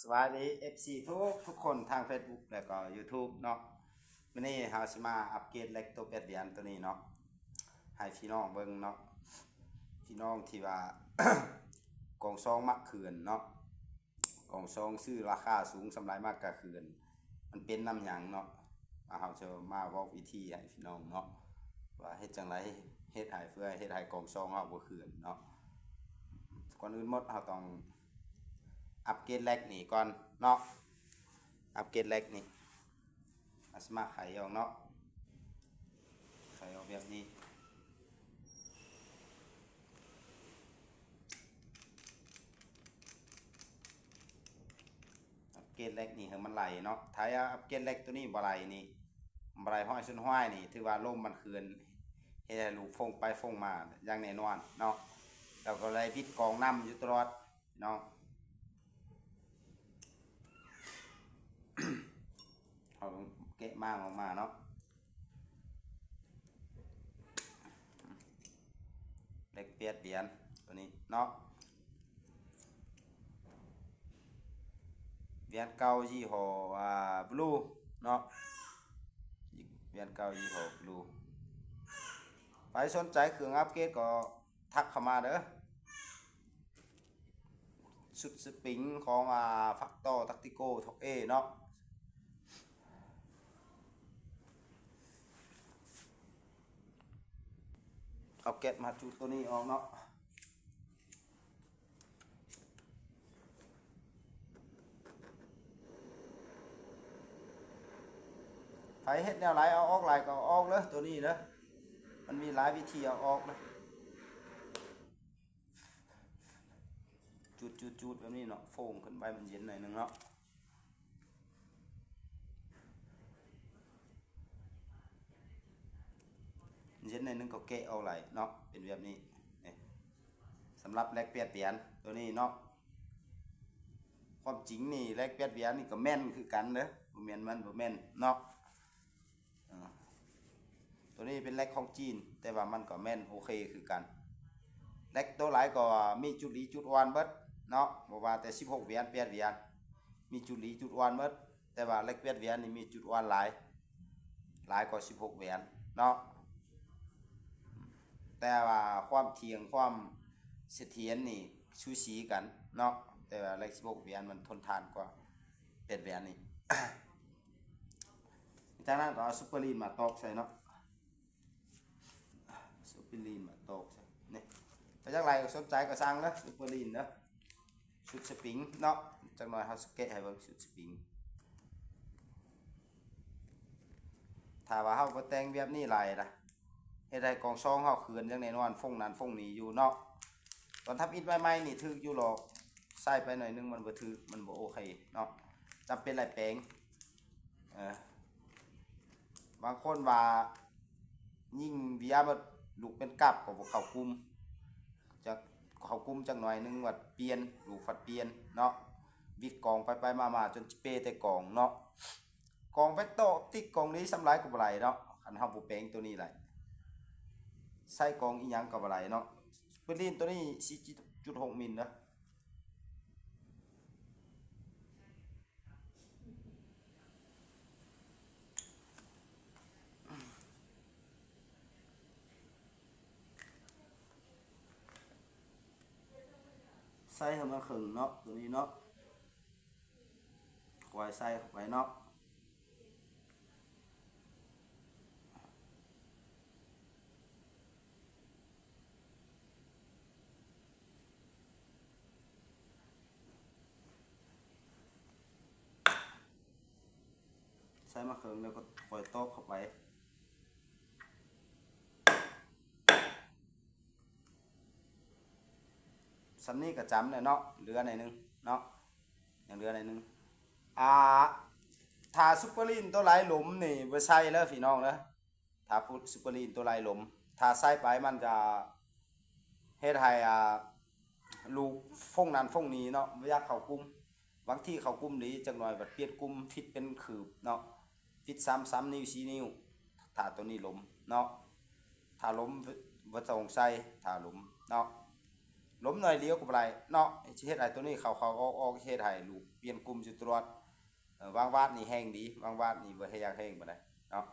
ສະບາຍດີ ເອັຟຊີ ທຸກໆຄົນທາງເຟສບຸກ ແລະກໍຢູທູບເນາະ. ມື້ນີ້ເຮົາຊິມາອັບເກຣດເລັກໂຕແປດຫວຽນໂຕນີ້ເນາະ ໃຫ້ພີ່ນ້ອງເບິ່ງເນາະ, ພີ່ນ້ອງທີ່ວ່າ ກອງຊອງມັກເຂື່ອນເນາະ, ກອງຊອງຊື້ລາຄາສູງສ່ຳຫຼາຍມັກກະເຂື່ອນ ມັນເປັນນຳຫຍັງເນາະ? ເຮົາຈະມາເວົ້າວິທີໃຫ້ພີ່ນ້ອງເນາະ ວ່າເຮັດຈັ່ງໃດເຮັດໃຫ້ ເພື່ອເຮັດໃຫ້ກອງຊອງເຮົາບໍ່ເຂື່ອນເນາະ. ກ່ອນອື່ນໝົດເຮົາຕ້ອງອັບເກຣດເລັກນີ້ກ່ອນເນາະ, ອັບເກຣດເລັກນີ້ ເຮົາຊິມາໄຂອອກເນາະ, ໄຂອອກແບບນີ້. ອັບເກຣດເລັກນີ້ໃຫ້ມັນໄຫຼເນາະ, ຖ້າອັບເກຣດເລັກໂຕນີ້ບໍ່ໄຫຼນີ້ ບໍ່ໄຫຼຮ້ອຍສ່ວນຮ້ອຍນີ້ ຖືວ່າລົມມັນເຂື່ອນ ເຮັດໃຫ້ລູກຟົງໄປຟົງມາຢ່າງແນ່ນອນເນາະ, ແລ້ວກໍໄດ້ວິດກອງນຳຢູ່ຕະຫຼອດເນາະ. ເຮົາແກະມາອອກມາເນາະ. ເລັກແປດຫວຽນໂຕນີ້ເນາະ, ຫວຽນເກົ່າຍີ່ຫໍ້ ອ່າ ບລູເນາະ, ຫວຽນເກົ່າຍີ່ຫໍ້ບລູ. ໃຜສົນໃຈເຄື່ອງອັບເກຣດກໍທັກເຂົ້າມາເດີ. ຊຸດສະປຣິງຂອງ ອ່າ ແຟັກເຕີ ແທັກຕິກໂກ ທັອບເອເນາະ. ເອົາແກັດມາຈຸດໂຕນີ້ອອກເນາະ. ໃຜເຮັດແນວຫຼາຍ ເອົາອອກຫຼາຍກໍເອົາອອກເດີ ໂຕນີ້ເດີ, ມັນມີຫຼາຍວິທີເອົາອອກເດີ. ຈູດໆໆ ແບບນີ້ເນາະ, ຟົງຂຶ້ນໄປໃຫ້ມັນເຢັນໜ້ອຍໜຶ່ງເນາະ, ເຢັນໜ້ອຍໜຶ່ງກໍແກະອອກໄດ້ເນາະ, ເປັນແບບນີ້. ນີ້ ສຳລັບເລັກແປດຫວຽນໂຕນີ້ເນາະ, ຄວາມຈິງນີ້ເລັກແປດຫວຽນນີ້ກໍແມ່ນຄືກັນເດີ, ບໍ່ແມ່ນມັນບໍ່ແມ່ນເນາະ. ເອີ ໂຕນີ້ເປັນເລັກຂອງຈີນ ແຕ່ວ່າມັນກໍແມ່ນໂອເຄຄືກັນ. ເລັກໂຕໃດກໍມີຈຸດດີຈຸດອ່ອນເບິດເນາະ, ບໍ່ວ່າແຕ່ສິບຫົກຫວຽນ ແປດຫວຽນ ມີຈຸດດີຈຸດອ່ອນເບິດ, ແຕ່ວ່າເລັກແປດຫວຽນນີ້ມີຈຸດອ່ອນຫຼາຍ ຫຼາຍກວ່າສິບຫົກຫວຽນເນາະ. ແຕ່ວ່າຄວາມທ່ຽງ ຄວາມສະຖຽນນີ້ສູສີກັນເນາະ, ແຕ່ວ່າເລັກສິບຫົກຫວຽນມັນທົນທານກວ່າແປດຫວຽນນີ້. ຈາກນັ້ນກໍເອົາຊຸບເປີລີນມາຕອກໃສ່ເນາະ, ຊຸບເປີລີນມາຕອກໃສ່ນີ້. ຖ້າຢາກໄຫຼກໍສົນໃຈກໍສັ່ງເດີ ຊຸບເປີລີນເດີ, ຊຸດສະປຣິງເນາະ. ຈັກໜ່ອຍເຮົາຊິແກະໃຫ້ເບິ່ງຊຸດສະປຣິງ. ຖ້າວ່າເຮົາບໍ່ແຕ່ງແບບນີ້ຫຼາຍນະ ເຮັດໃຫ້ກອງຊອງເຮົາເຂື່ອນຢ່າງແນ່ນອນ, ຟົງນັ້ນຟົງນີ້ຢູ່ເນາະ. ຕອນທຳອິດໃໝ່ໆນີ້ຖືກຢູ່ດອກ, ໃສ່ໄປໜ້ອຍໜຶ່ງມັນບໍ່ຖືກ ມັນບໍ່ໂອເຄເນາະ, ຈຳເປັນໄດ້ແປງ. ເອີ ບາງຄົນວ່າຍິງເບຍໝົດ ລູກເປັນກັບກໍບໍ່ເຂົ້າກຸ່ມ, ຈະເຂົ້າກຸ່ມຈັກໜ້ອຍໜຶ່ງ ບັດປ່ຽນ ລູກພັດປ່ຽນເນາະ, ບິດກອງໄປໆມາໆ ຈົນເປແຕ່ກອງເນາະ. ກອງແວັກເຕີອອບຕິກ ກອງນີ້ສ່ຳຫຼາຍກໍບໍ່ໄດ້ເນາະ, ຄັນເຮົາບໍ່ແປງໂຕນີ້ໄດ້ ໃສ່ກອງອີ່ຫຍັງກໍບໍ່ໄດ້ເນາະ. ສະປຣິງໂຕນີ້ສີ່ຈຸດຫົກມິນນະ. ໃສ່ໃຫ້ມັນເຄິ່ງເນາະ ໂຕນີ້ເນາະ, ຄ່ອຍໃສ່ເຂົ້າໄປເນາະ. ໃສ່ມາເຄິ່ງແລ້ວກໍຄ່ອຍຕອກເຂົ້າໄປ. ສ່ຳນີ້ກໍຈຳແລ້ວເນາະ, ເຫຼືອໜ້ອຍໜຶ່ງເນາະ, ຍັງເຫຼືອໜ້ອຍໜຶ່ງ. ອ່າ ຖ້າຊຸບເປີລີນໂຕໄຫຼລົມນີ້ບໍ່ໃສ່ເດີພີ່ນ້ອງເດີ, ຖ້າຊຸບເປີລີນໂຕໄຫຼລົມ ຖ້າໃສ່ໄປມັນຈະເຮັດໃຫ້ ອ່າ ລູກຟົງນັ້ນຟົງນີ້ເນາະ, ບໍ່ຢາກເຂົ້າກຸ່ມ. ບາງທີເຂົ້າກຸ່ມດີຈັກໜ້ອຍ ບັດປ່ຽນກຸ່ມ ຜິດເປັນຄືບເນາະ, ຜິດສາມ ສາມນິ້ວ ສີ່ນິ້ວ ຖ້າໂຕນີ້ລົມເນາະ. ຖ້າລົມບໍ່ຕ້ອງໃສ່ ຖ້າລົມເນາະ. ລົມໜ້ອຍດຽວກໍບໍ່ໄດ້ເນາະ ຊິເຮັດໃຫ້ໂຕນີ້ເຂົ້າໆອອກໆ ເຮັດໃຫ້ລູກປ່ຽນກຸ່ມຢູ່ຕະຫຼອດ. ເອີ ວາງວາດນີ້ແຮງດີ ວາງວາດນີ້ບໍ່ໃຫ້ຢາກແຮງປານໃດເນາະ.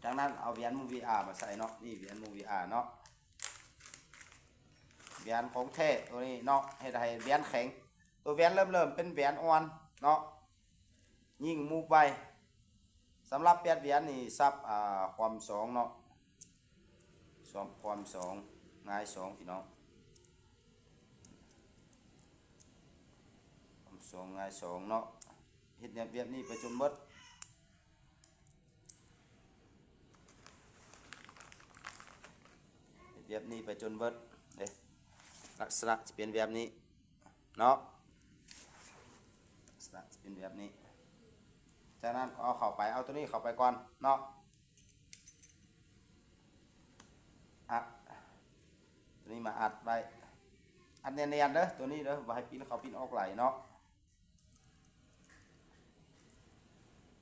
ຈາກນັ້ນເອົາແຫວນ Moon VR ມາໃສ່ເນາະ ນີ້ແຫວນ Moon VR ເນາະ ແຫວນຂອງແທ້ໂຕນີ້ເນາະ ເຮັດໃຫ້ແຫວນແຂງ. ໂຕແຫວນເລີ່ມໆເປັນແຫວນອ່ອນເນາະ ຍິງ move ໄວ. ສຳລັບແປດແຫວນນີ້ສັບ ອ່າ ຄວ່ຳສອງເນາະ ສອງ ຄວ່ຳສອງ ຫງາຍສອງ ພີ່ນ້ອງ ຄວ່ຳສອງ ຫງາຍສອງເນາະ. ເຮັດແບບນີ້ໄປຈົນເບິດ ເຮັດແບບນີ້ໄປຈົນເບິດເດ້ ລັກສະນະຊິເປັນແບບນີ້ເນາະ ລັກສະນະຊິເປັນແບບນີ້. ຈາກນັ້ນກໍເອົາເຂົ້າໄປ ເອົາໂຕນີ້ເຂົ້າໄປກ່ອນເນາະ ອັດ ໂຕນີ້ມາອັດໄວ້ ອັດແໜ້ນໆເດີ ໂຕນີ້ເດີ ບໍ່ໃຫ້ປິ່ນເຂົ້າປິ່ນອອກໄຫຼເນາະ.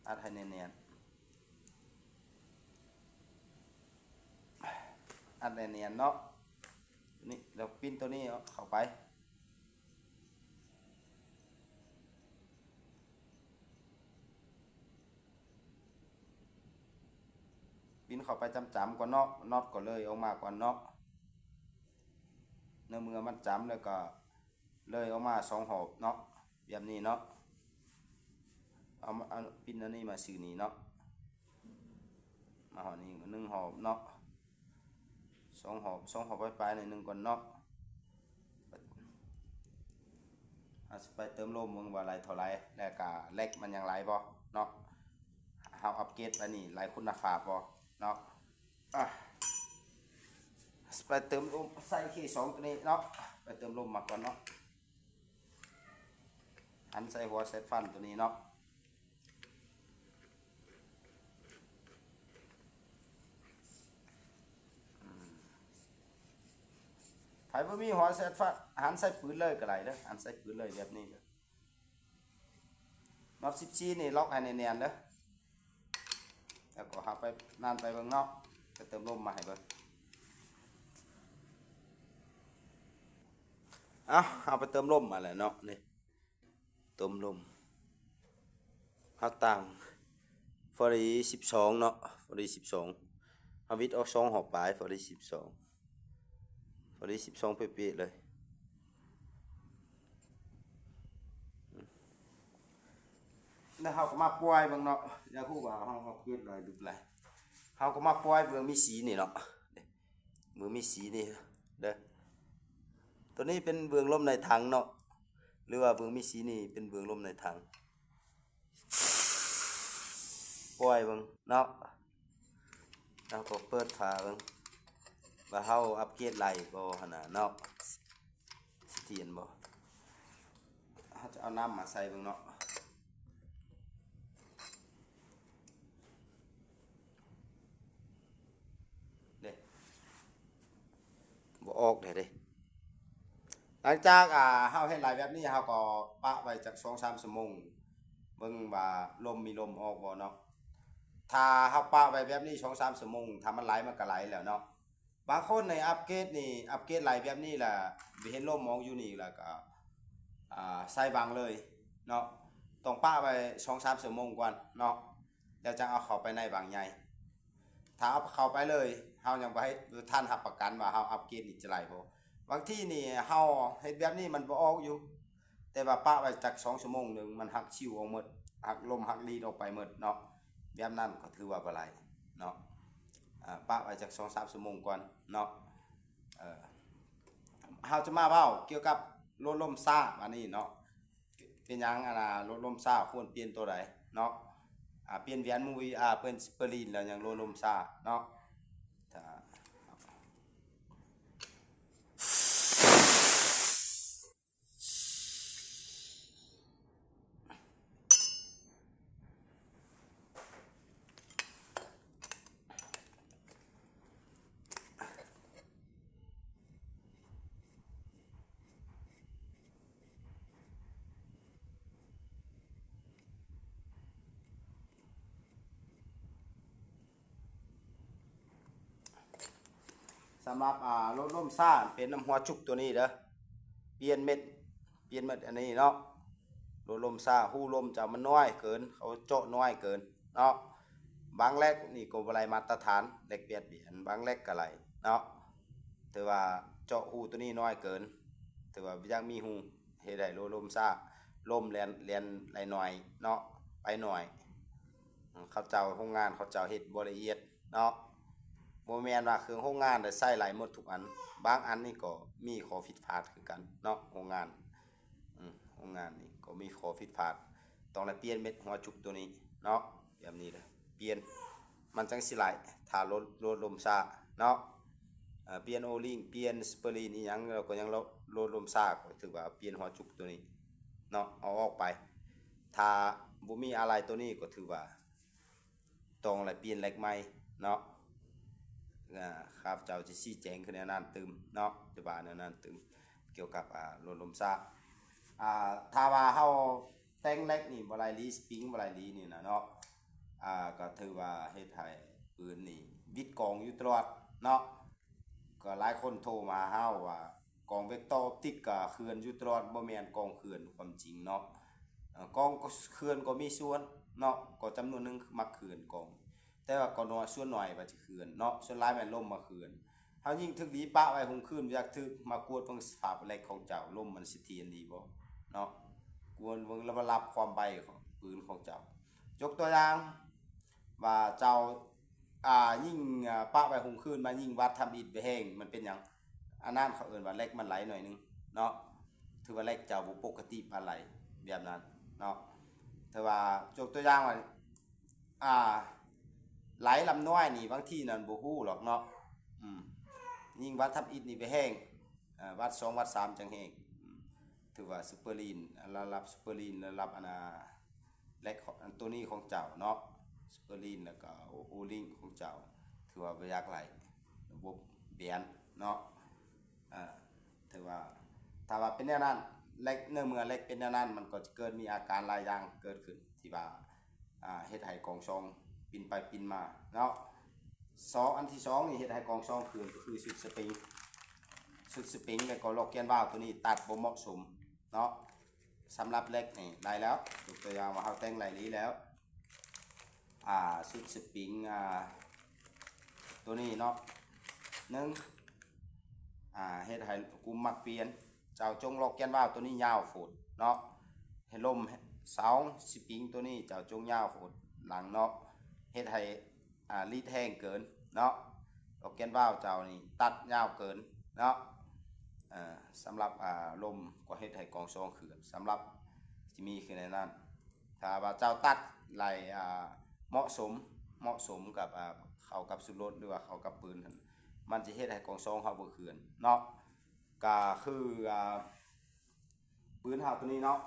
ອັດໃຫ້ແໜ້ນໆ ອັດແໜ້ນໆເນາະ ໂຕນີ້ ແລ້ວປິ່ນໂຕນີ້ເຂົ້າໄປ ປິ່ນເຂົ້າໄປຈ້ຳໆກ່ອນເນາະ ນັອດກໍເລີຍອອກມາກ່ອນເນາະ. ໃນເມື່ອມັນຈ້ຳແລ້ວກໍເລີຍອອກມາສອງຮອບເນາະ ແບບນີ້ເນາະ. ເອົາມາ ເອົາປິ່ນອັນນີ້ມາຊື່ນີ້ເນາະ ມາຮອດນີ້ໜຶ່ງຮອບເນາະ ສອງຮອບ ສອງຮອບປາຍໆ ໜ້ອຍໜຶ່ງກ່ອນເນາະ. ເຮົາຊິໄປເຕີມລົມເບິ່ງວ່າໄຫຼເທົ່າໃດ ແລ້ວກະເຫຼັກມັນຍັງໄຫຼບໍ່ເນາະ ເຮົາອັບເກຣດໄປນີ້ໄຫຼຄຸນນະພາບບໍ່ເນາະ. ອ່ະ ໄປເຕີມລົມໃສ່ເຄສອງໂຕນີ້ເນາະ ໄປເຕີມລົມມາກ່ອນເນາະ ຫັນໃສ່ຫົວແຊດຟັນໂຕນີ້ເນາະ. ໃຜບໍ່ມີຫົວແຊດຟັນ ຫັນໃສ່ປືນເລີຍກໍໄດ້ເດີ ຫັນໃສ່ປືນເລີຍແບບນີ້ເດີ. ນັອດສິບສີ່ນີ້ລັອກໃຫ້ແໜ້ນໆເດີ ແລ້ວກໍເຮົາໄປນັ້ນໄປເບິ່ງເນາະ ໄປເຕີມລົມມາໃຫ້ເບິ່ງ. ເອົ້າ ເຮົາໄປເຕີມລົມມາແລ້ວເນາະ ນີ້ເຕີມລົມ ເຮົາຕັ້ງຟອຣີສິບສອງເນາະ ຟອຣີສິບສອງ ເຮົາວິດອອກສອງຮອບປາຍ ຟອຣີສິບສອງ ພໍດີສິບສອງເປະໆເລີຍ ແລ້ວເຮົາກໍມາປ່ອຍເບິ່ງເນາະ ຢາກຮູ້ວ່າເຮົາເອົາຄືນຫຼາຍຫຼືຫຼາຍ ເຮົາກໍມາປ່ອຍເບື້ອງມີສີນີ້ເນາະ ເບື້ອງມີສີນີ້ເດີ ໂຕນີ້ເປັນເບື້ອງລົມໃນຖັງເນາະ ຫຼືວ່າເບື້ອງມີສີນີ້ເປັນເບື້ອງລົມໃນຖັງ. ປ່ອຍເບິ່ງເນາະ ເຮົາກໍເປີດຝາເບິ່ງວ່າເຮົາອັບເກຣດໄດ້ບໍ່ຫັ້ນນະເນາະ ສະຖຽນບໍ່ ເຮົາຈະເອົານ້ຳມາໃສ່ເບິ່ງເນາະ ເດ້ ບໍ່ອອກແທ້ເດ້ ຫຼັງຈາກ ອ່າ ເຮົາເຮັດໄຫຼແບບນີ້ ເຮົາກໍປະໄວ້ຈັກສອງສາມຊົ່ວໂມງ ເບິ່ງວ່າລົມມີລົມອອກບໍ່ເນາະ ຖ້າເຮົາປະໄວ້ແບບນີ້ສອງສາມຊົ່ວໂມງ ຖ້າມັນໄຫຼມັນກໍໄຫຼແລ້ວເນາະ ບາງຄົນນີ້ອັບເກຣດນີ້ ອັບເກຣດໄຫຼແບບນີ້ລະ ເຫັນລົມອອກຢູ່ນີ້ລະກໍ ອ່າ ໃສ່ບັງເລີຍເນາະ ຕ້ອງປະໄວ້ສອງສາມຊົ່ວໂມງກ່ອນເນາະ ແລ້ວຈັ່ງເອົາເຂົ້າໄປໃນບັງໃຫຍ່ ຖ້າເອົາເຂົ້າໄປເລີຍ ເຮົາຍັງບໍ່ທັນຮັບປະກັນວ່າເຮົາອັບເກຣດນີ້ຈະໄຫຼບໍ່ ບາງທີນີ້ເຮົາເຮັດແບບນີ້ມັນບໍ່ອອກຢູ່ ແຕ່ວ່າປະໄວ້ຈັກສອງຊົ່ວໂມງໜຶ່ງ ມັນຫັກຊິວອອກໝົດ ຫັກລົມຫັກລີດອອກໄປໝົດເນາະ ແບບນັ້ນກໍຖືວ່າບໍ່ໄຫຼເນາະ ອາ ປະໄວ້ຈັກສອງສາມຊົ່ວໂມງກ່ອນເນາະ ເອີ ເຮົາຈະມາເວົ້າກ່ຽວກັບໂຫຼດລົມຊ້າບາດນີ້ເນາະ ເປັນຫຍັງ ອັນນ່າ ໂຫຼດລົມຊ້າຄວນປ່ຽນໂຕໃດເນາະ ອາ ປ່ຽນແຫວນ Moon VR ເປັນ Spring ແລ້ວຍັງໂຫຼດລົມຊ້າເນາະ ຖ້າ ສຳລັບ ອ່າ ໂຫຼດລົມຊ້າ ເປັນນຳຫົວຈຸກຕົວນີ້ເດີ ປ່ຽນເມັດ ປ່ຽນເມັດອັນນີ້ເນາະ. ໂຫຼດລົມຊ້າ ຮູລົມເຈົ້າມັນນ້ອຍເກີນ ເຂົາເຈາະນ້ອຍເກີນເນາະ. ບາງແລັກນີ້ກໍບໍ່ໄດ້ມາດຕະຖານ ແລັກແປດຫວຽນ ບາງແລັກກໍໄຫຼເນາະ. ຖືວ່າເຈາະຮູຕົວນີ້ນ້ອຍເກີນ ຖືວ່າຢາກມີຮູ ເຮັດໃຫ້ໂຫຼດລົມຊ້າ ລົມແລ່ນ ແລ່ນໄຫຼໜ້ອຍເນາະ ໄປໜ້ອຍ. ເຂົາເຈົ້າ ໂຮງງານເຂົາເຈົ້າເຮັດບໍ່ລະອຽດເນາະ. ບໍ່ແມ່ນວ່າເຄື່ອງໂຮງງານໄດ້ໃຊ້ຫຼາຍໝົດທຸກອັນ ບາງອັນນີ້ກໍມີຂໍ້ຜິດພາດຄືກັນເນາະ. ໂຮງງານ ອືມ ໂຮງງານນີ້ກໍມີຂໍ້ຜິດພາດ ຕ້ອງໄດ້ປ່ຽນເມັດຫົວຈຸກຕົວນີ້ເນາະ ແບບນີ້ເດີ ປ່ຽນ ມັນຈັ່ງຊິໄຫຼ ຖ້າໂຫຼດ ໂຫຼດລົມຊ້າເນາະ. ເອີ ປ່ຽນໂອລິງ ປ່ຽນສະເປີລິງອີ່ຫຍັງ ແລ້ວກໍຍັງໂຫຼດ ໂຫຼດລົມຊ້າ ກໍຖືວ່າປ່ຽນຫົວຈຸກຕົວນີ້ເນາະ ເອົາອອກໄປ. ຖ້າບໍ່ມີອາໄຫຼ່ຕົວນີ້ກໍຖືວ່າ ຕ້ອງໄດ້ປ່ຽນແລັກໃໝ່ເນາະ. ອາ ຂ້າພະເຈົ້າຈະຊີ້ແຈງຄືແນວນັ້ນຕື່ມເນາະ ຈະວ່າແນວນັ້ນຕື່ມ ກ່ຽວກັບ ອາ ໂຫຼດລົມຊ້າ. ອາ ຖ້າວ່າເຮົາແຕ່ງແລັກນີ້ບໍ່ໄດ້ລີ ສະປຣິງບໍ່ໄດ້ລີນີ້ນະເນາະ ອາ ກໍຖືວ່າເຮັດໃຫ້ປືນນີ້ຫວິດກອງຢູ່ຕະຫຼອດເນາະ. ກໍຫຼາຍຄົນໂທມາຫາເຮົາວ່າ ກອງເວັກເຕີອອບຕິກກໍເຂື່ອນຢູ່ຕະຫຼອດ ບໍ່ແມ່ນກອງເຂື່ອນຄວາມຈິງເນາະ. ເອີ ກອງກໍເຂື່ອນກໍມີສ່ວນເນາະ ກໍຈຳນວນໜຶ່ງມັກເຂື່ອນກອງ ແຕ່ວ່າກໍນ້ອຍ ສ່ວນໜ້ອຍວ່າຈະເຂື່ອນເນາະ ສ່ວນຫຼາຍແມ່ນລົມມາເຂື່ອນ. ເຮົາຍິ່ງຖືກດີປະໄວ້ຮຸ່ງຄືນ ບໍ່ຢາກຖືກ ມາກວດເບິ່ງສະພາບແລັກຂອງເຈົ້າ ລົມມັນສະຖຽນດີບໍ່ເນາະ ກວດເບິ່ງລະດັບຄວາມໄວຂອງປືນຂອງເຈົ້າ. ຍົກຕົວຢ່າງວ່າເຈົ້າ ອາ ຍິງ ອາ ປະໄວ້ຮຸ່ງຄືນມາຍິງວັດທຳອິດໄປແຮງ ມັນເປັນຫຍັງ? ອັນນັ້ນເຂົາເອີ້ນວ່າແລັກມັນໄຫຼໜ້ອຍໜຶ່ງເນາະ ຖືວ່າແລັກເຈົ້າບໍ່ປົກກະຕິປານໃດ ແບບນັ້ນເນາະ. ຖືວ່າຍົກຕົວຢ່າງວ່າ ອາ ໄຫຼລຳນ້ອຍນີ້ ບາງທີນັ້ນບໍ່ຮູ້ດອກເນາະ ອືມ ຍິງວັດທຳອິດນີ້ໄປແຮງ ອາ ວັດສອງວັດສາມຈັ່ງແຮງ ອືມ ຖືວ່າສະເປີລິງ ລະດັບສະເປີລິງ ລະດັບອັນນ່າ ແລັກ ອັນໂຕນີ້ຂອງເຈົ້າເນາະ ສະເປີລິງ ແລ້ວກໍໂອລິງຂອງເຈົ້າ ຖືວ່າບໍ່ຢາກໄຫຼ ລະບົບແບນເນາະ. ເອີ ຖືວ່າ ຖ້າວ່າເປັນແນວນັ້ນ ແລັກ ໃນເມື່ອແລັກເປັນແນວນັ້ນ ມັນກໍຈະເກີດມີອາການຫຼາຍຢ່າງເກີດຂຶ້ນ ທີ່ວ່າ ອາ ເຮັດໃຫ້ກອງຊອງປິ່ນໄປປິ່ນມາເນາະ. ສອງ ອັນທີສອງນີ້ເຮັດໃຫ້ກອງຊອງເຂື່ອນ ກໍຄືຊຸດສະປຣິງ ຊຸດສະປຣິງ ແລ້ວກໍລັອກແກນວາວໂຕນີ້ຕັດບໍ່ເໝາະສົມເນາະ. ສຳລັບແລັກນີ້ໄດ້ແລ້ວ ຍົກຕົວຢ່າງວ່າເຮົາແຕ່ງໄດ້ດີແລ້ວ ອາ ຊຸດສະປຣິງ ອາ ໂຕນີ້ເນາະ ໜຶ່ງ ອາ ເຮັດໃຫ້ກຸ່ມມັກປ່ຽນ ເຈົ້າຈົ່ງລັອກແກນວາວໂຕນີ້ຍາວໂພດເນາະ ໃຫ້ລົມ ສອງ ສະປຣິງໂຕນີ້ເຈົ້າຈົ່ງຍາວໂພດຫຼັງເນາະ ເຮັດໃຫ້ ອາ ລີດແຮງເກີນເນາະ ລັອກແກນວາວເຈົ້ານີ້ຕັດຍາວເກີນເນາະ. ເອີ ສຳລັບ ອາ ລົມກໍເຮັດໃຫ້ກອງຊອງເຂື່ອນ ສຳລັບ ຊິມີຄືໃນນັ້ນ ຖ້າວ່າເຈົ້າຕັດໄຫຼ ອາ ເໝາະສົມ ເໝາະສົມກັບ ອາ ເຂົ້າກັບຊຸດລົດ ຫຼືວ່າເຂົ້າກັບປືນຫັ້ນ ມັນຈະເຮັດໃຫ້ກອງຊອງເຮົາບໍ່ເຂື່ອນເນາະ. ກະຄື ອາ ປືນເຮົາໂຕນີ້ເນາະ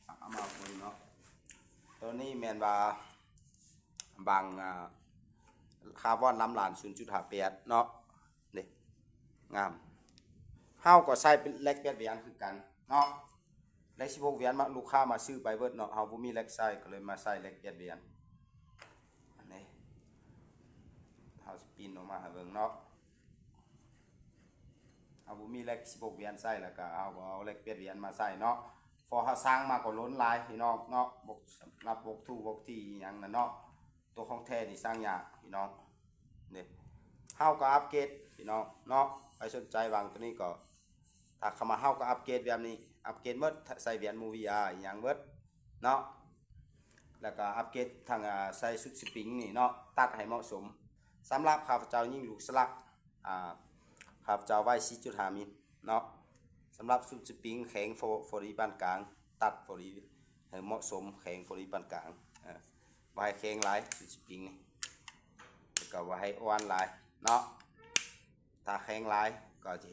ເອົາມາເບິ່ງເນາະ ໂຕນີ້ແມ່ນວ່າບັງ ອາ ຄາວອນລຳລານ ສູນຈຸດຫ້າແປດເນາະ ເດ້ ງາມ. ເຮົາກໍໃຊ້ເປັນແລັກແປດຫວຽນຄືກັນເນາະ ແລັກສິບຫົກຫວຽນມາ ລູກຄ້າມາຊື້ໄປເບິດເນາະ ເຮົາບໍ່ມີແລັກໃຊ້ ກໍເລີຍມາໃຊ້ແລັກແປດຫວຽນ. ອັນນີ້ ເຮົາຊິປິ່ນອອກມາໃຫ້ເບິ່ງເນາະ ເຮົາບໍ່ມີແລັກສິບຫົກຫວຽນໃຊ້ ແລ້ວກໍເຮົາກໍເອົາແລັກແປດຫວຽນມາໃສ່ເນາະ ເພາະເຮົາສ້າງມາກໍລົ້ນຫຼາຍພີ່ນ້ອງເນາະ ບົກ ສຳລັບບົກທູ ບົກທີອີ່ຫຍັງນັ້ນເນາະ ຕົວຂອງແທ້ນີ້ສ້າງຍາກພີ່ນ້ອງ ເດ້ ເຮົາກໍອັບເກຣດພີ່ນ້ອງເນາະ. ໃຜສົນໃຈຫວ່າງຕົວນີ້ກໍທັກເຂົ້າມາ ເຮົາກໍອັບເກຣດແບບນີ້ ອັບເກຣດໝົດ ໃສ່ຫວຽນ Movia ອີ່ຫຍັງເບິດເນາະ ແລ້ວກໍອັບເກຣດທາງ ອາ ໃສ່ຊຸດສະປຣິງນີ້ເນາະ ຕັດໃຫ້ເໝາະສົມ. ສຳລັບຂ້າພະເຈົ້າຍິງລູກສະຫຼັກ ອາ ຂ້າພະເຈົ້າໄວ້ສີ່ຈຸດຫ້າມິນເນາະ ສຳລັບຊຸດສະປຣິງແຂງພໍ ພໍດີປານກາງ ຕັດພໍດີໃຫ້ເໝາະສົມ ແຂງພໍດີປານກາງ ອາ ບໍ່ໃຫ້ແຂງຫຼາຍຊຸດສະປຣິງນີ້ ແລ້ວກໍບໍ່ໃຫ້ອ່ອນຫຼາຍເນາະ ຖ້າແຂງຫຼາຍກໍຈະ